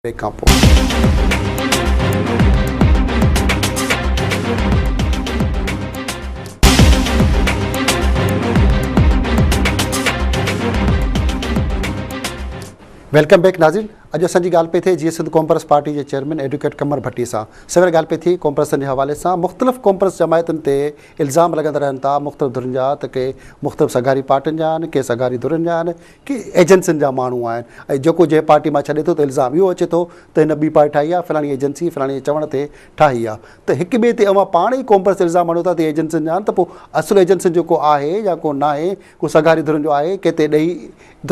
Break کان پوء. Welcome back ناظرين اڄ اسان جي ڳالهه پئي ٿئي جيئي سنڌ قومپرست پارٽي جي چيئرمين ايڊوڪيٽ قمر ڀٽي سان سوير ڳالهه پئي ٿئي قومپرستن جي حوالي سان مختلف قومپرست جماعتن تي الزام لڳندا رهن ٿا مختلف ڌرين جا ته ڪي مختلف سگهاري پارٽين جا آهن ڪي سگهاري ڌرين جا آهن ڪي ايجنسين جا ماڻهو آهن ۽ جيڪو جنهن پارٽي مان ڇڏي ٿو ته الزام اهو اچي ٿو ته هن ٻي پارٽي ٺاهي آهي فلاڻي ايجنسي فلاڻي جي چوڻ تي ٺاهي آهي ته هڪ ٻئي تي اوهان پاڻ ئي قومپرست الزام هڻو ٿا ته ايجنسين جا آهن ته پوء اصل ايجنسين جو ڪو آهي يا ڪو ناهي ڪو سگهاري ڌرين جو آهي ڪنهن تي ڏيهي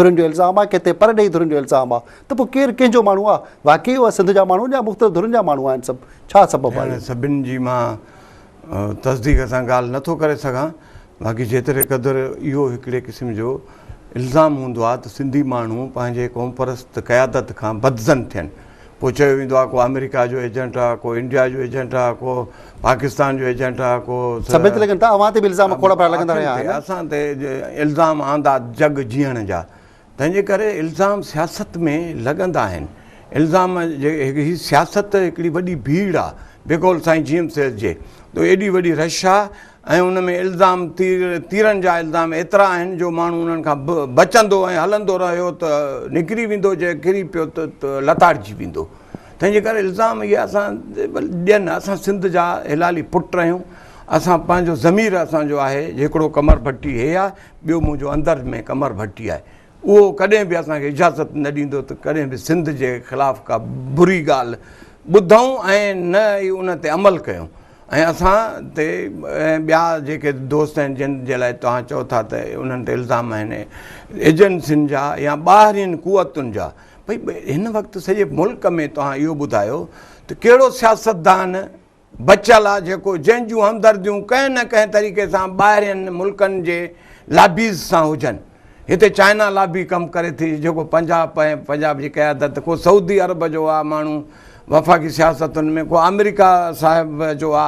ڌرين جو الزام آهي ڪنهن تي پرڏيهي ڌرين جو الزام آهي ته پوء ڪير ڪنهن جو ماڻهو آهي واقعي اها سنڌ جا ماڻهو آهن يا مختلف ڌرين جا ماڻهو آهن سڀ ڇا سبب آهي سڀن جي مان تصديق سان ڳالهه نه ٿو ڪري سگهان، باقي جيتري قدر اهو هڪڙي قسم جو الزام هوندو آهي ته سنڌي ماڻهو پنهنجي قومپرست قيادت کان بدظن ٿين. پوء چيو ويندو آهي ڪو آمريڪا جو ايجنٽ آهي، ڪو انڊيا جو ايجنٽ آهي، ڪو پاڪستان جو ايجنٽ آهي، ڪو. سڀني تي لڳن ٿا، اوهان تي به الزام کوڙ ڀرا لڳندا رهيا آهن. اسان تي الزام آندا جڳ جيئڻ جا. تنهن جي ڪري الزام سياست ۾ لڳندا آهن. الزام جي هي سياست هڪڙي وڏي ڀيڙ آ بقول سائين جي ايم سيد جي ته ايڏي وڏي رش آ ۽ ان ۾ الزام تير تيرن جا الزام ايترا آهن جو ماڻهو انهن کان بچندو ۽ هلندو رهيو ته نڪري ويندو جي ڪري پيو ته لتاڙجي ويندو تنهن جي ڪري الزام اهي اسان ڏين اسان سنڌ جا هلالي پٽ آهيون اسان پنهنجو ضمير اسان جو آهي هڪڙو قمر ڀٽي هي آ ٻيو منهنجو اندر ۾ قمر ڀٽي آهي، اهو ڪڏهن به اسان کي اجازت نه ڏيندو ته ڪڏهن به سنڌ جي خلاف ڪا بري ڳالهه ٻڌون ۽ نه ئي ان تي عمل ڪيون ۽ اسان تي ۽ ٻيا جيڪي دوست آهن جن جي لاء توهان چئو ٿا ته انهن تي الزام آهن ايجنسين جا يا ٻاهرين قوتن جا ڀئي هن وقت سڄي ملڪ ۾ توهان اهو ٻڌايو ته ڪهڙو سياستدان بچيل آ جيڪو جنهن جون همدرديون ڪنهن نه ڪنهن طريقي سان ٻاهرين ملڪن جي لابيز سان هجن. هتي چائنا لابي ڪم ڪري ٿي جيڪو پنجاب ۽ پنجاب جي قيادت ڪو سعودي عرب جو آ ماڻهو وفاقي سياستن ۾ ڪو آمريڪا صاحب جو آ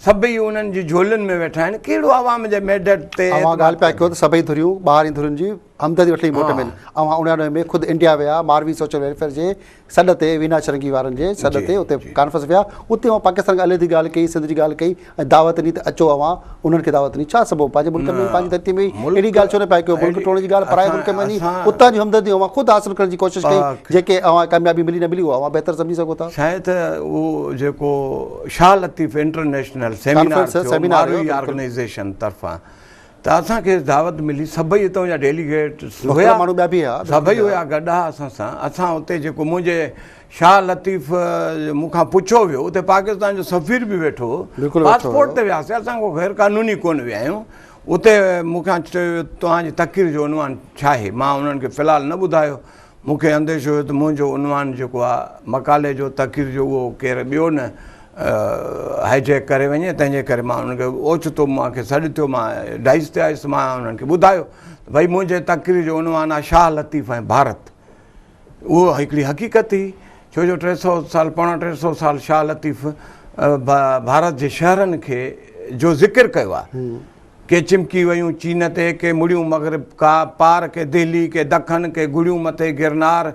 سڀئي انهن جي جهولين ۾ ويٺا آهن ڪهڙو عوام جي مينڊيٽ تي اوهان ڳالهه پيا ڪيو ته سڀئي ڌريون ٻاهرين ڌرين جي همدردي وٺڻ جي موٽ ۾ آهن. اوهان 99 ۾ خود انڊيا ويا ماروي سوشل ويلفيئر جي سڏ تي وينا شرنگي وارن جي سڏ تي اتي ڪانفرنس ويا اتي اوهان پاڪستان کان عليحدگي ڳالهه ڪئي سنڌ جي ڳالهه ڪئي ۽ دعوت ڏني ته اچو اوهان انهن کي دعوت ڏني ڇا سبب پنهنجي ملڪ ۾ پنهنجي ڌرتي ۾ اهڙي ڳالهه ڇو نه پيا ڪيو ملڪ ٽوڙڻ جي ڳالهه پرائي ملڪ ۾ وڃي اتان جون همدرديون اوهان خود حاصل ڪرڻ جي ڪوشش ڪئي جيڪي اوهان ڪاميابي ملي نه ملي اهو اوهان بهتر سمجهي سگهو ٿا. شايد اهو جيڪو شاهه لطيف انٽرنيشنل سيمينار ٿيو ماروي آرگنائيزيشن طرفان ته اسان کي دعوت ملي سڀئي اتان جا ڊيليگيٽس هيا ماڻهو ٻيا به هيا سڀئي هيا گڏ ها اسان سان اسان اتي جيڪو منهنجي شاهه لطيف مون کان پڇيو ويو اتي پاڪستان جو سفير به ويٺو هو پاسپورٽ تي وياسي اسان ڪو غير قانوني ڪونه ويا آهيون اتي مون کان چيو ويو توهان جي تقرير جو عنوان ڇا آهي مان انهن کي في الحال نه ٻڌايو مون کي انديشو هيو ته منهنجو عنوان جيڪو آهي مقالي جو تقرير جو اهو ڪير ٻيو نه هائي جيڪ ڪري وڃي تنهن جي ڪري مان انهن کي اوچتو مان کي سڏ ٿيو مان ڊائس تي آيس مان انهن کي ٻڌايو ته ڀئي منهنجي تقرير جو عنوان آهي شاهه لطيف ۽ ڀارت اهو هڪڙي حقيقت هئي ڇو جو ٽي سو سال پوڻا ٽي سو سال شاهه لطيف ڀارت جي شهرن کي جو ذڪر ڪيو آهي ڪي چمڪي ويون چين تي، ڪي مڙيون مغرب ڪا پار، ڪي دهلي، ڪي دکن، ڪي گهڙيون مٿي گرنار،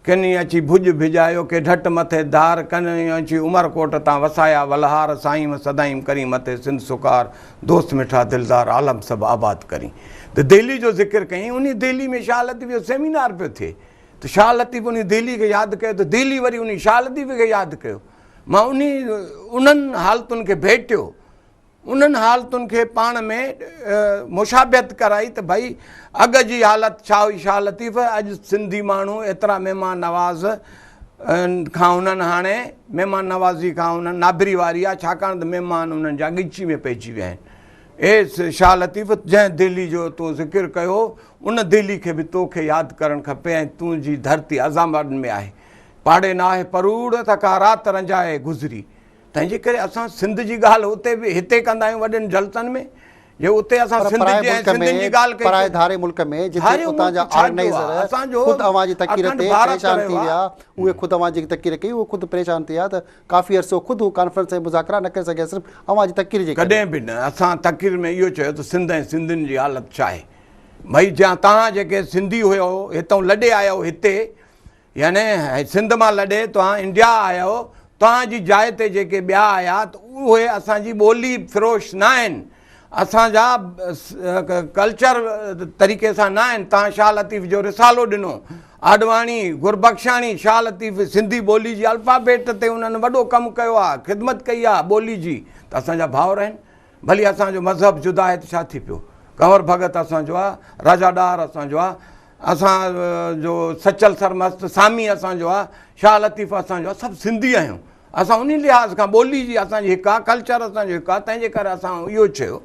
ڪن ئي اچي ڀڄ ڀڄايو، ڪي ڍٽ مٿي ڌار، ڪن ئي اچي عمر ڪوٽ تان وسايا ولهار، سائينم سدائيم ڪرين مٿي سنڌ سڪار، دوست مٺا دلدار عالم سڀ آباد ڪرين. ته دهلي جو ذڪر ڪيائين، انهي دهلي ۾ شاهه لطيف جو سيمينار پيو ٿئي ته شاهه لطيف انهي دهلي کي ياد ڪيو ته دهلي وري انهي شاهه لطيف کي ياد ڪيو. مان انهي انهن حالتن کي ڀيٽيو. انهن حالتن کي پاڻ ۾ مشابهت ڪرائي ته ڀئي اڳ جي حالت ڇا هئي شاهه لطيف اڄ سنڌي ماڻهو ايترا مهمان نواز کان انهن هاڻي مهمان نوازي کان انهن نابري واري آهي ڇاڪاڻ ته مهمان انهن جا ڳچي ۾ پئجي ويا آهن اي شاهه لطيف جنهن دهلي جو تو ذڪر ڪيو ان دهلي کي به تو کي ياد ڪرڻ کپي ۽ تنهنجي ڌرتي عظامن ۾ آهي پاڙي ناهي پروڙ ته ڪا رات رنجائي گذري تنهن جي ڪري اسان سنڌ جي ڳالهه اتي به هتي ڪندا آهيون وڏن جلسن ۾ جي اتي اسان سنڌ جي ۽ سنڌين جي ڳالهه ڪئي پرائي ڌاري ملڪ ۾ جتي اتان جا آرگنائيزر خود اوهان جي تقرير تي پريشان ٿي ويا اهي خود اوهان جي تقرير ڪئي اهي خود پريشان ٿي ويا ته ڪافي عرصو خود هو ڪانفرنس ۽ مذاڪرا نه ڪري سگهيا صرف اوهان جي تقرير جي ڪري. ڪڏهن به نه اسان تقرير ۾ اهو چيو ته سنڌ ۽ سنڌين جي حالت ڇا آهي ڀئي جيان توهان جيڪي سنڌي هيو هتئون لڏي آيا هتي. يعني سنڌ مان لڏي توهان انڊيا آيو، توهان جي جاء تي جيڪي ٻيا آيا ته اهي اسان جي ٻولي فروش ناهن، اسان جا ڪلچر طريقي سان ناهن. توهان شاهه لطيف جو رسالو ڏنو، آڏواڻي، گربخشاڻي، شاهه لطيف سنڌي ٻولي جي الفابيٽ تي انهن وڏو ڪم ڪيو آهي، خدمت ڪئي آهي ٻولي جي ته اسان جا ڀائر آهن. ڀلي اسان جو مذهب جدا آهي ته ڇا ٿي پيو، ڪنور ڀڳت اسان جو آهي، راجا ڏاهر اسان جو آهي، اسان جو سچل سرمست سامي اسان جو آهي، شاهه لطيف اسان جو آهي، سڀ سنڌي آهيون. اسان انهي لحاظ کان ٻولي جي اسان جي هڪ آهي، ڪلچر اسان جو هڪ آهي، تنهن جي ڪري اسان اهو چيو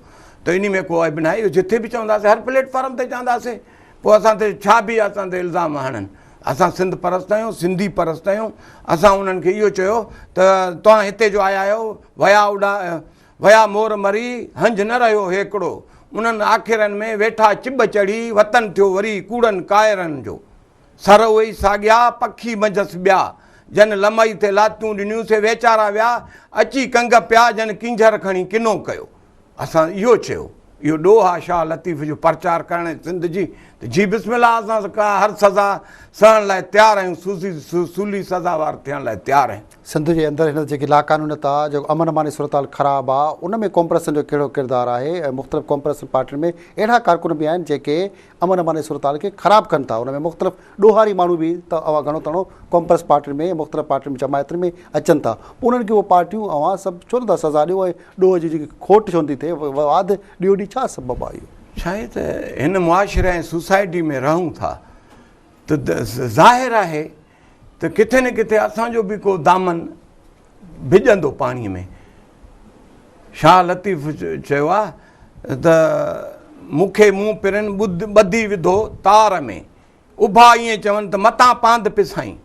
ته انهي ۾ ڪو عيب ناهي، اهو جٿي به چونداسين هر پليٽ فارم تي چونداسين، پوء اسان تي ڇا به اسان تي الزام هڻن. اسان سنڌ پرست آهيون، سنڌي پرست آهيون، اسان انهن کي اهو چيو ته توهان هتي جو آيا آهيو، ويا اڏا ويا مور مري، هنج نه رهيو هيڪڙو. انهن آکيرن ۾ ويٺا چٻ چڙهي، وطن ٿيو وري ڪوڙن ڪائرن جو. سر اهي ئي ساڳيا، پکي منجهس ٻيا. جن لمئي تي لاتيون ڏنيون، سي ويچارا ويا، اچي ڪنگ پيا، جن ڪينجهر کڻي ڪنو ڪيو. اسان اهو چيو، اهو ڏوهه آ شاهه لطيف جو پرچار ڪرڻ ۽ سنڌ جي ته جي بسم الله اسان ڪا هر سزا سهڻ لاء تيار آهيون، سولي سزاوار ٿيڻ لاء تيار آهيون. سنڌ جي اندر هن جيڪي لاقانونيت آ، جيڪو امن امان جي صورتحال خراب آ، ان ۾ قومپرستن جو ڪهڙو ڪردار آهي ۽ مختلف قومپرست پارٽين ۾ اهڙا ڪارڪن به آهن جيڪي امن امان جي صورتحال کي خراب ڪن ٿا، ان ۾ مختلف ڏوهاري ماڻهو به ته اوهان گهڻو تڻو قومپرست پارٽين ۾ مختلف پارٽين ۾ جماعتن ۾ اچن ٿا، پوء انهن کي اهي پارٽيون اوهان سڀ ڇو نٿا سزا ڏيو ۽ ڏوهه جي جيڪي کوٽ ڇو نٿي ٿئي، واڌ ڏينهون ڏينهن ڇا سبب آ اهو؟ ڇا آهي ته هن معاشري ۽ سوسائٽي ۾ رهون ٿا ته ظاهر آهي ته ڪٿي نه ڪٿي اسان جو به ڪو دامن ڀڄندو پاڻي ۾. شاهه لطيف چيو آهي ته مون کي مون پرين ٻڌي وڌو تار ۾، اڀا ائين چون ته متان پاند پسائين.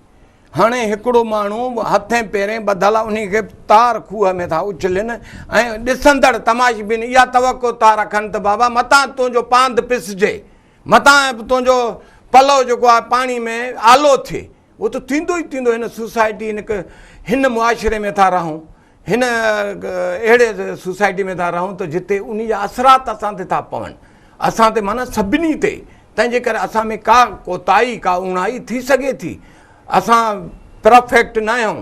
هاڻي هڪڙو ماڻهو هٿين پيرين ٻڌل آهي انهي کي تار کوهه ۾ ٿا اڇلين ۽ ڏسندڙ تماشبين اها توقع ٿا رکن ته بابا متان تنهنجو پاند پسجي. متان تنهنجو پلئو جيڪو آهي پاڻي ۾ آلو ٿئي. اهو ته ٿيندو ئي ٿيندو. هن سوسائٽي هن معاشري ۾ ٿا رهون، هن اهڙي سوسائٽي ۾ ٿا رهون ته جتي انهي جا اثرات اسان تي ٿا پون. اسان تي معنيٰ سڀني تي. تنهن جي ڪري اسان ۾ ڪا ڪوتاهي، ڪا اوڻائي ٿي سگهي ٿي. اسان پرفيڪٽ ناهيون،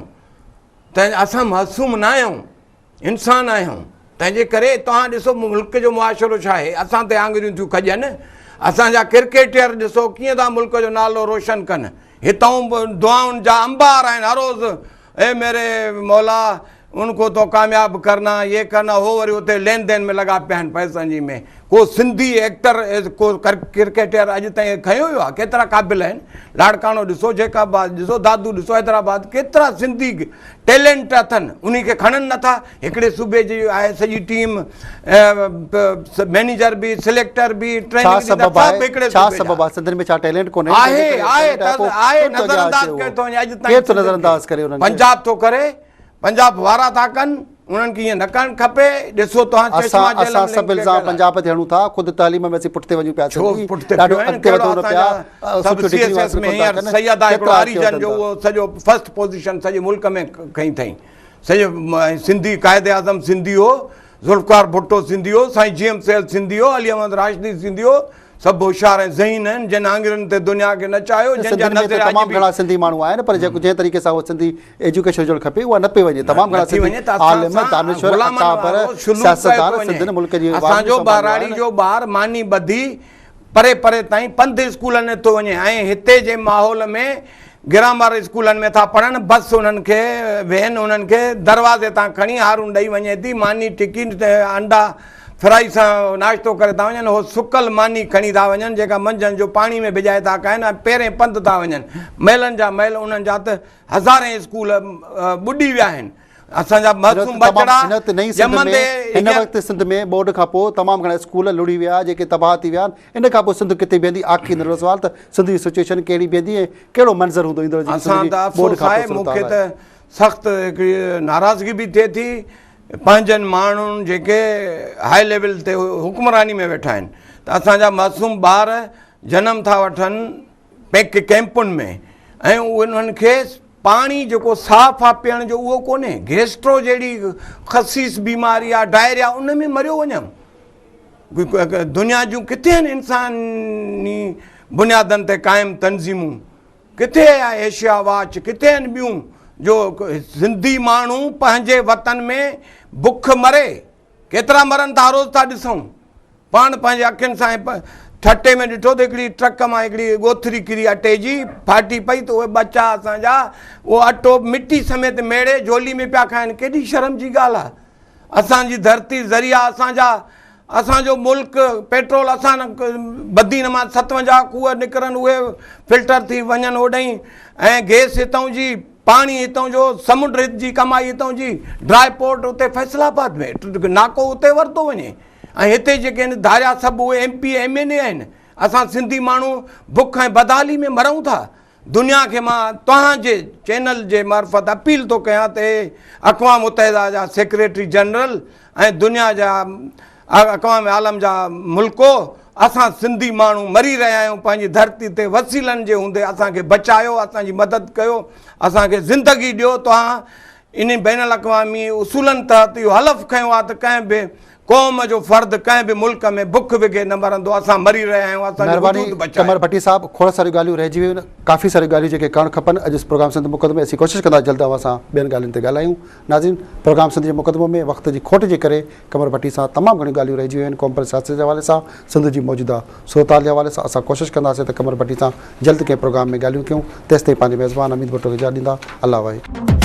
تنهن اسان معصوم ناهيون. انسان آهيون تنهن جي ڪري توهان ڏسو ملڪ جو معاشرو ڇا آهي اسان تي آڱريون ٿيون کڄن اسان جا ڪرڪيٽر ڏسو ڪيئن ٿا ملڪ جو نالو روشن ڪن هتان به دعائن جا انبار آهن هر روز اي ميري مولا ان کو تو ڪامياب ڪرنا يي ڪرنا هو وري اتي لين دين ۾ لڳا پيا آهن پئسن جي ۾ ڪو سنڌي ايڪٽر ڪو ڪرڪيٽر اڄ تائين کنيو ويو آهي ڪيترا قابل آهن لاڙڪاڻو ڏسو جيڪب آباد ڏسو دادو ڏسو حيدرآباد ڪيترا سنڌي ٽيلنٽ اٿن انهي کي کڻن نٿا هڪڙي صوبي جي آهي سڄي ٽيم مينيجر به سليڪٽر به ٽريننگ ڏيندڙ سڀ هڪڙي ڇا سبب آهي سنڌين ۾ ڇا ٽيلنٽ ڪونهي آهي آهي آهي نظر انداز ڪيو ٿو وڃي اڄ تائين ڪير ٿو نظر انداز ڪري انهن کي پنجاب ٿو ڪري پنجاب وارا ٿا ڪن انهن کي ائين نه ڪرڻ کپي ڏسو توهان چشما اسان اسان سڀ الزام پنجاب تي هڻون ٿا خود تعليم ۾ اسين پٺتي وڃون پيا ڇو پٺتي ڏاڍو اڳتي وڌون پيا سڀ سي ايس ايس ۾ هينئر سيد آهي هڪڙو آريجن جو اهو سڄو فرسٽ پوزيشن سڄي ملڪ ۾ کنئي اٿئي سڄي سنڌي قائد اعظم سنڌي هو ذوالفقار ڀٽو سنڌي هو سائين جي ايم سيد سنڌي هو علي احمد راشدي سنڌي هو سڀ هوشيار ۽ ذهين آهن جن آڱرين تي دنيا کي نچايو جن جا سنڌين ۾ ته نظريا اڄ تمام به گهڻا سنڌي ماڻهو آهن پر جيڪو جنهن طريقي سان اهو سنڌي ايجوڪيشن هجڻ کپي اها نه پئي وڃي تمام گهڻا نٿي سنڌي وڃي ته اسان عالم سان دانشور غلامن اڪابر وارو سلوڪ ڪيو ٿو سياستدان وڃي سنڌين ملڪ جي اسان واڳون جو سنڀاليون ٻهراڙي آهن. جو ٻار ماني ٻڌي پري پري تائين پنڌ اسڪولن ۾ ٿو وڃي ۽ هتي جي ماحول ۾ گرامر اسڪولن ۾ ٿا پڙهن بس انهن کي وين انهن کي دروازي تان کڻي هارون ڏئي وڃي ٿي ماني ٽڪي انڊا فرائي سان ناشتو ڪري ٿا وڃن، هو سڪل ماني کڻي ٿا وڃن، جيڪا منجهند جو پاڻي ۾ ڀڄائي ٿا کائن ۽ پيرين پنڌ ٿا وڃن. ميلن جا ميل انهن جا ته هزارين اسڪول ٻڏي ويا آهن. اسان جا معصوم ٻچڙا ڄمندي هن وقت سنڌ ۾ ٻوڏ کان پوء تمام گهڻا اسڪول لڙهي ويا جيڪي تباهه ٿي ويا آهن ان کان پوء سنڌ ڪٿي بيهندي آخري ننڍڙو سوال ته سنڌ جي سچوئيشن ڪهڙي بيهندي ۽ ڪهڙو منظر هوندو ايندڙ جيڪي سنڌ جي ٻوڏ کان پوء مون کي ته سخت هڪڙي ناراضگي به ٿئي ٿي پنهنجن ماڻهن جيڪي هاء ليول تي حڪمراني ۾ ويٺا آهن ته اسان جا معصوم ٻار جنم ٿا وٺن پيڪ ڪيمپن ۾ ۽ انهن کي پاڻي جيڪو صاف آ پيئڻ جو اهو ڪونهي گيسٽرو جهڙي خسيس بيماري آ ڊائريا ان ۾ مريو وڃن دنيا جون ڪٿي آهن انساني بنيادن تي قائم تنظيمون. ڪٿي آهي ايشيا واچ، ڪٿي آهن ٻيون جو سنڌي ماڻهو پنهنجي وطن ۾ بک مري، ڪيترا مرن ٿا روز ٿا ڏسون، پاڻ پنهنجي اکين سان ٺٽي ۾ ڏٺو ته هڪڙي ٽرڪ مان هڪڙي ڳوٿري ڪري اٽي جي ڦاٽي پئي ته اهي ٻچا اسان جا اهو اٽو مٽي سميت ميڙي جهولي ۾ پيا کائن، ڪيڏي شرم جي ڳالهه آهي. اسان جي ڌرتي ذريعا اسان جا اسان جو ملڪ پيٽرول اسان بدين مان 57 کوهه نڪرن اهي فلٽر ٿي وڃن اوڏهين ۽ گيس هتان جي پاڻي هتان جو سمنڊ هت جي ڪمائي هتان جي ڊرائي پورٽ اتي فيصل آباد ۾ ناڪو اتي ورتو وڃي ۽ هتي جيڪي آهن ڌاريا سڀ اهي ايم پي ايم اين اي آهن اسان سنڌي ماڻهو بک ۽ بدحالي ۾ مرون ٿا دنيا کي مان توهان جي چينل جي معرفت اپيل ٿو ڪيان ته اي اقوام متحده جا سيڪريٽري جنرل ۽ دنيا جا اقوام عالم جا ملڪو اسان سنڌي ماڻهو مري رهيا آهيون پنهنجي ڌرتي تي وسيلن جي هوندي اسان کي بچايو اسان جي مدد ڪيو اسان کي زندگي ڏيو توهان انهن بين الاقوامي اصولن تحت اهو حلف کنيو آهي ته ڪنهن به قوم جو فرد ڪنهن به ملڪ ۾ بک وگهي نه مرندو، اسان مري رهيا آهيون، اسان جو مهرباني وجود بچايو. قمر ڀٽي صاحب کوڙ ساريون ڳالهيون رهجي ويون آهن ڪافي ساريون ڳالهيون جيڪي ڪرڻ کپن اڄ پروگرام سنڌ مقدمو ۾ اسين ڪوشش ڪندا جلد اوهان سان ٻين ڳالهين تي ڳالهايون ناظرين پروگرام سنڌ جي مقدمو ۾ وقت جي کوٽ جي ڪري قمر ڀٽي سان تمام گهڻيون ڳالهيون رهجي ويون آهن قومپرست سياست جي حوالي سان سنڌ جي موجوده صورتحال جي حوالي سان اسان ڪوشش ڪنداسين ته قمر ڀٽي سان جلد ڪنهن پروگرام ۾ ڳالهيون ڪيون تيستائين پنهنجي ميزبان حميد ڀٽو کي اجازت ڏيندا الله واهي.